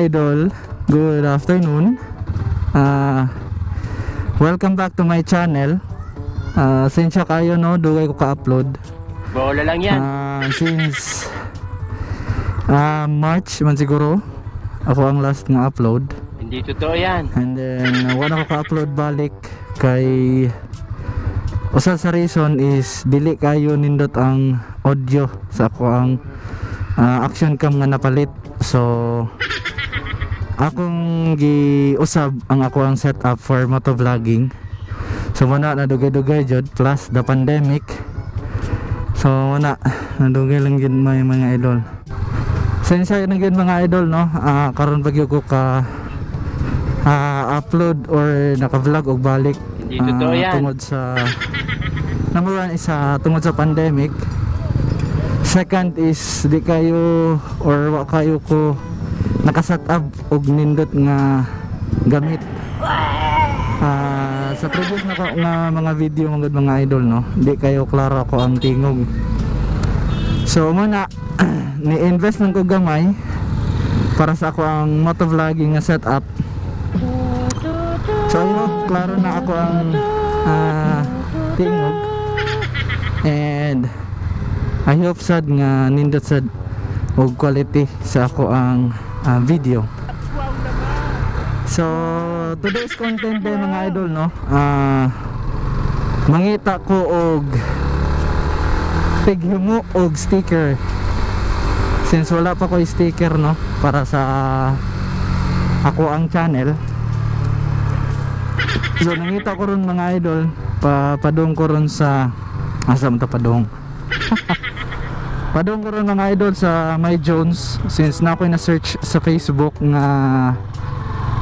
Mga idol, good afternoon. Welcome back to my channel. Sensya kayo no, dugay ko ka-upload. Bola lang yan. Since March man siguro ako ang last nga upload. Hindi totoo yan. And then wala ko ka-upload balik kay usa sa reason is dili kayo nindot ang audio sa ako ang action cam nga napalit. So akong giusab ang ako ang setup for motovlogging. So muna nadugay-dugay jud plus the pandemic. So muna nadugay lang gid may mga idol. Sensya na gid mga idol no. Karon pa gyud ko ka upload or naka-vlog og balik. Hindi totoo yan. Tungod sa number one is tungod sa pandemic. Second is di kayo or wa kayo ko nakaset up og nindot nga gamit. Sa previous na ko nga mga video mga idol no, di kayo klaro ako ang tingog. So muna ni-invest lang ko gamay para sa ako ang motovlogging nga setup. So I hope klaro na ako ang tingog, and I hope sad nga nindot sad og quality sa ako ang video. So today's content day mga idol no, mangita ko og tighimo og sticker since wala pa ko sticker no para sa ako ang channel. So nangita ko ron mga idol, padung ko ron sa asa man ta padung. Padung ko ron mga idol sa My Jones since na ako na search sa Facebook nga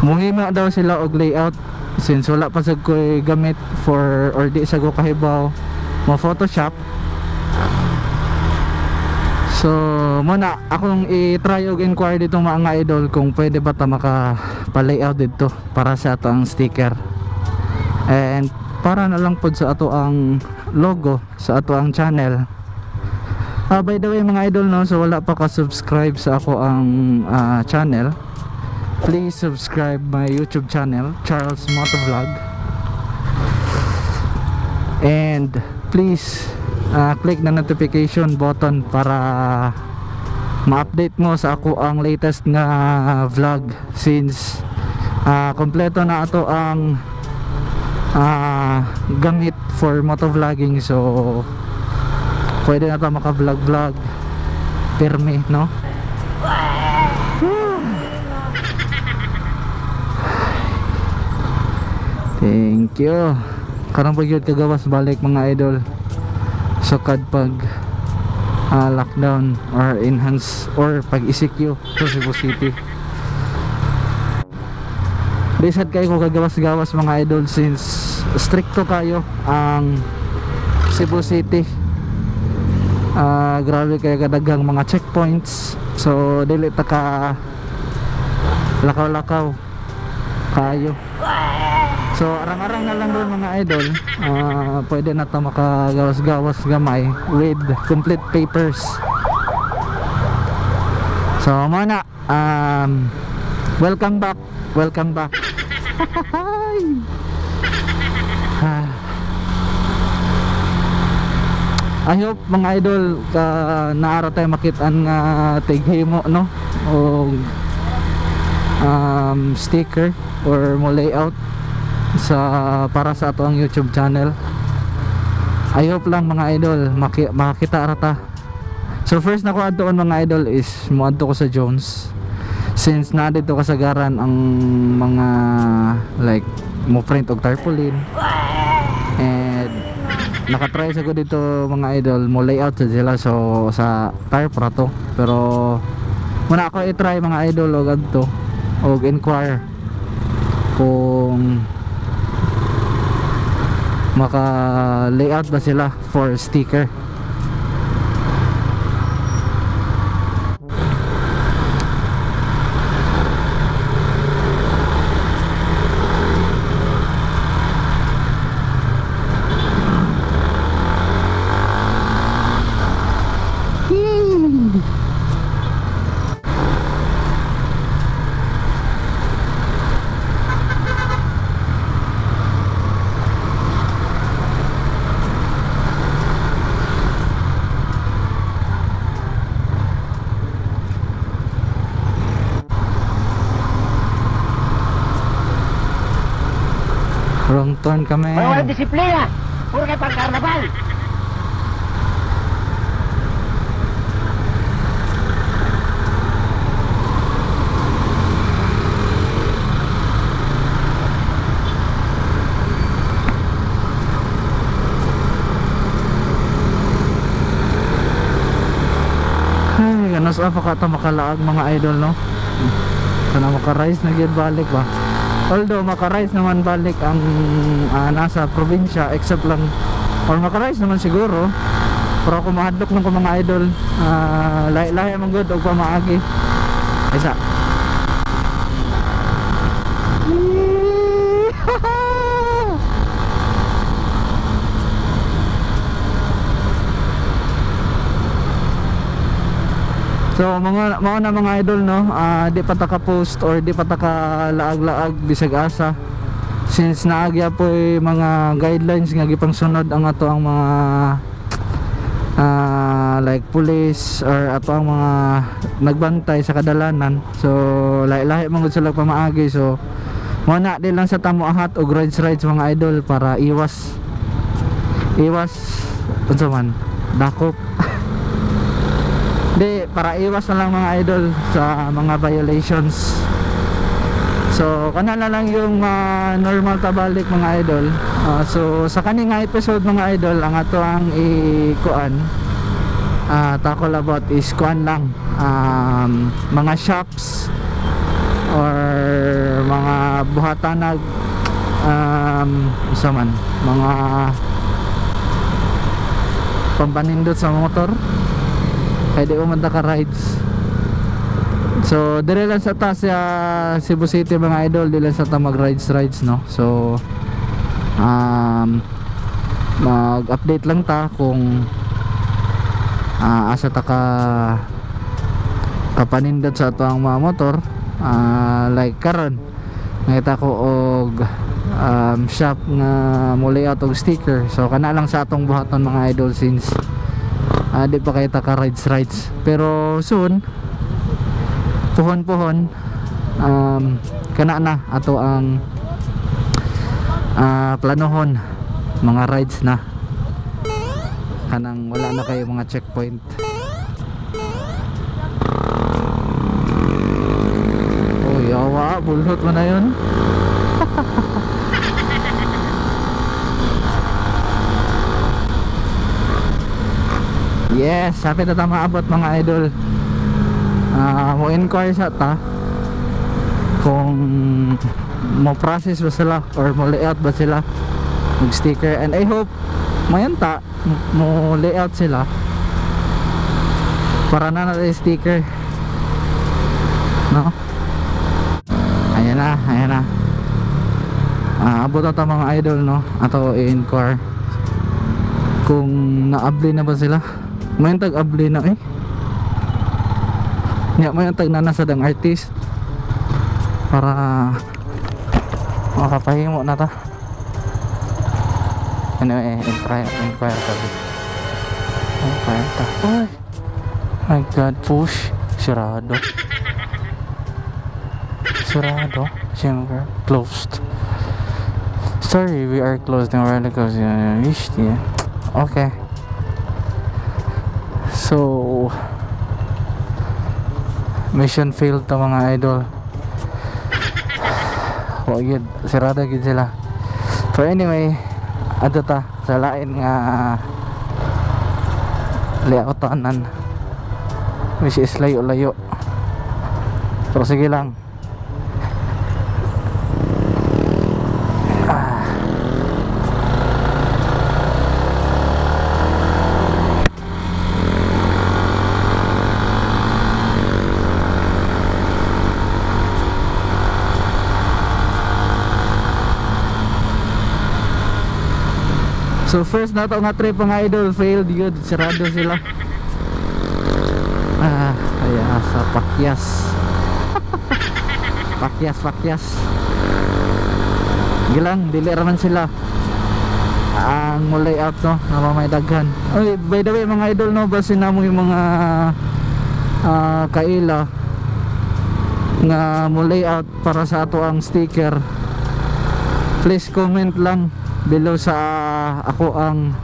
muhima daw sila og layout since wala pa sad ko'y gamit for or di sa ko kahibaw mo Photoshop. So muna akong i-try og inquire dito mga idol kung pwede ba ta maka pa-layout dito para sa ato ang sticker and para na lang pod sa ato ang logo sa ato ang channel. By the way mga idol no, so wala pa ka subscribe sa ako ang channel, please subscribe my YouTube channel, Charles Motovlog, and please click the notification button para ma-update mo sa ako ang latest nga vlog since kompleto na ato ang gamit for motovlogging. So pwede na ito maka-vlog vlog pirmi no. Thank you. Karon pag yun kagawas balik mga idol sukad pag lockdown or enhance or pag ECQ sa Cebu City. Di sad kayo ko kagawas-gawas mga idol since stricto kayo ang Cebu City. Grabe kayo kadaghang mga checkpoints, so dili ta ka lakaw-lakaw kayo. So arang-arang na lang doon mga idol, pwede na ta makagawas-gawas gamay with complete papers. So muna welcome back, welcome back. I hope mga idol ka naara tayo makitaan nga tighimo no o sticker or mo layout sa para sa ato ang YouTube channel. I hope lang mga idol makakita ra ta. So first na ko adtoon mga idol is moadto ko sa Jones since na dito kasagaran ang mga like mo print og tarpaulin, and nakatry sa ko dito mga idol mo layout sa sila so sa tarp ra to, pero muna ako i-try mga idol og adto og inquire kung maka layout ba sila for sticker. Wrong turn kami. Walang disiplina. Puro kay pang-karnaval. Ay, ganas pa ka ta makalaag mga idol, no? Kana maka-rise na gyud balik ba. Although maka-rise naman balik ang nasa probinsya, except lang or maka-rise naman siguro. Pero kung mahadlok lang ko mga idol, lahi-lahi man gud og pamaagi. Isa. So mga na mga idol, no, di pa ta ka post or di pa ta ka laag-laag bisag asa, since naagya po mga guidelines nga gipangsunod ang ato ang mga like police or ato ang mga nagbantay sa kadalanan. So lahi-lahi man gud sila pamaagi. So mo na di lang sa tamo ahat og rides mga idol para iwas unsa man dakop. Di, para iwas na lang mga idol sa mga violations. So kana na lang yung normal tabalik mga idol. So sa kaning episode mga idol, ang ato ang ikuan tackle about is kuan lang, mga shops or mga buhatanag, usa man mga pampanindot sa motor kaya di ko man ka rides. So dire lang sa ta sa Cebu City mga idol, di lang sa ta mag rides, no. So mag update lang ta kung asa ta ka kapanindot sa ato ang mga motor. Like karon nakita ko og shop nga mo layout og sticker. So kana lang sa atong buhaton mga idol, since di pa kayo taka rides. Pero soon puhon-puhon kana na ato ang planohon mga rides na, kanang wala na kayo mga checkpoint. Oh yawa, bulhot mo na yun. Yes, sabi na tama abot mga idol. Mo inquire sa ta kung mo process ba sila or mo layout ba sila mag sticker, and I hope mayanta mo layout sila para na natin sticker, no? Ayan na, ayan na. Abot na ta mga idol, no? Ato i-inquire kung naabli na ba sila. May tag abli na eh. Nya may tag na nasa dang artist para makapahimo na ta. Anyway, inquire ta. Inquire ta. Oy. My God, push. Sirado. Sirado. Chamber closed. Sorry, we are closed. Okay. So mission failed to mga idol. Wa gid, sirado gid sila. So anyway, adto ta sa lain nga layoutan, which is layo-layo. Pero sige lang. So first na to nga trip mga idol, failed yun, sirado sila. Kaya sa pakyas. Pakyas. Gilang, dili raman sila ang mo layout, no, na may daghan. Oy, by the way mga idol, no, basin na mo yung mga kaila nga mo layout para sa ato ang sticker. Please comment lang below sa ako ang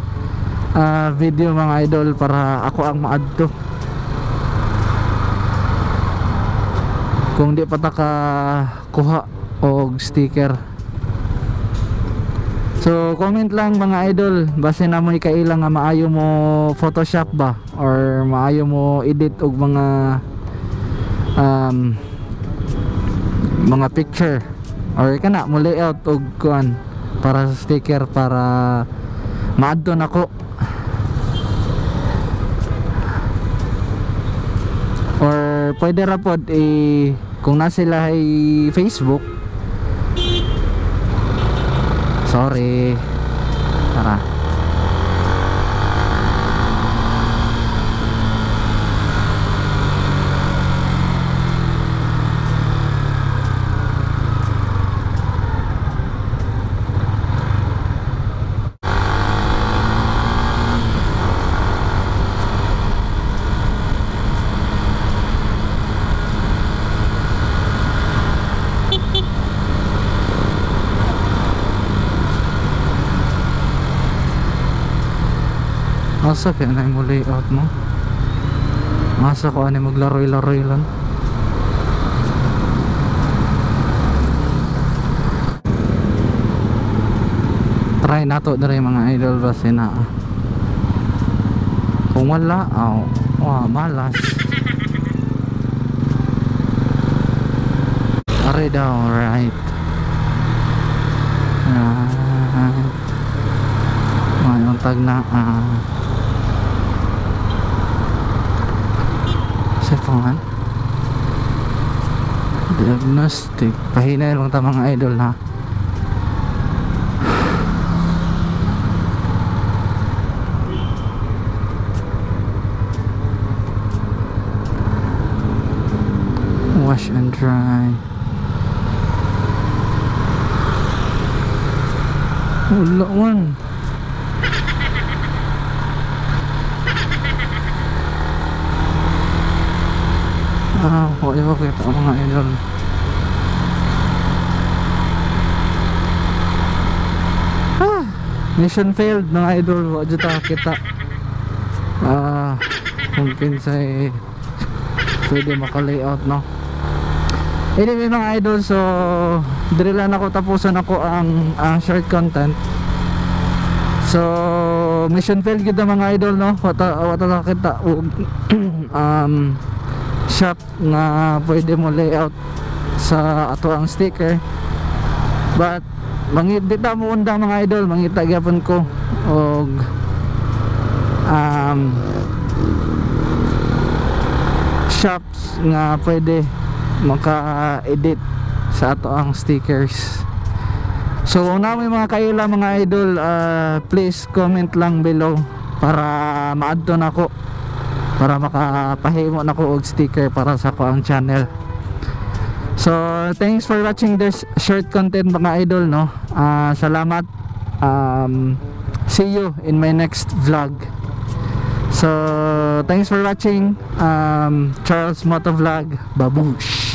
video mga idol para ako ang maadto. Kung di pa ta ka kuha og sticker. So comment lang mga idol, base na mo'y kaila nga maayo mo Photoshop ba or maayo mo edit og mga mga picture or kana mo layout og kuan para sa sticker para maadto nako. Or pwede ra pod kung na sila ay Facebook. Sorry. Tara. Asa kaya na mo layout mo? Asa ko ani maglaroy-laroy lang. Try nato diri mga idol base na. Kung wala, aw, wah, malas. Are daw, right. Mayong tag na sa diagnostic. Pahinay lang ta mga idol ha. Wash and dry. Wala man. Ah, wala ko kita mga idol. Ah, mission failed mga idol. Wala dyan ta kita. Ah, kung kinsay pwede maka-layout no. Anyway mga idol, so drill lang ako, tapusan ako ang short content. So mission failed kita mga idol no. Wala ta kita shop na pwede mo layout sa ato ang sticker. But mangita mo undang mga idol, mangita gyapon ko og shops nga pwede maka-edit sa ato ang stickers. So kung na may mga kaila mga idol, please comment lang below para maadto nako, para makapahimo nako og sticker para sa ko ang channel. So thanks for watching this short content mga idol no. Salamat. See you in my next vlog. So thanks for watching. Charles Motovlog. Babush.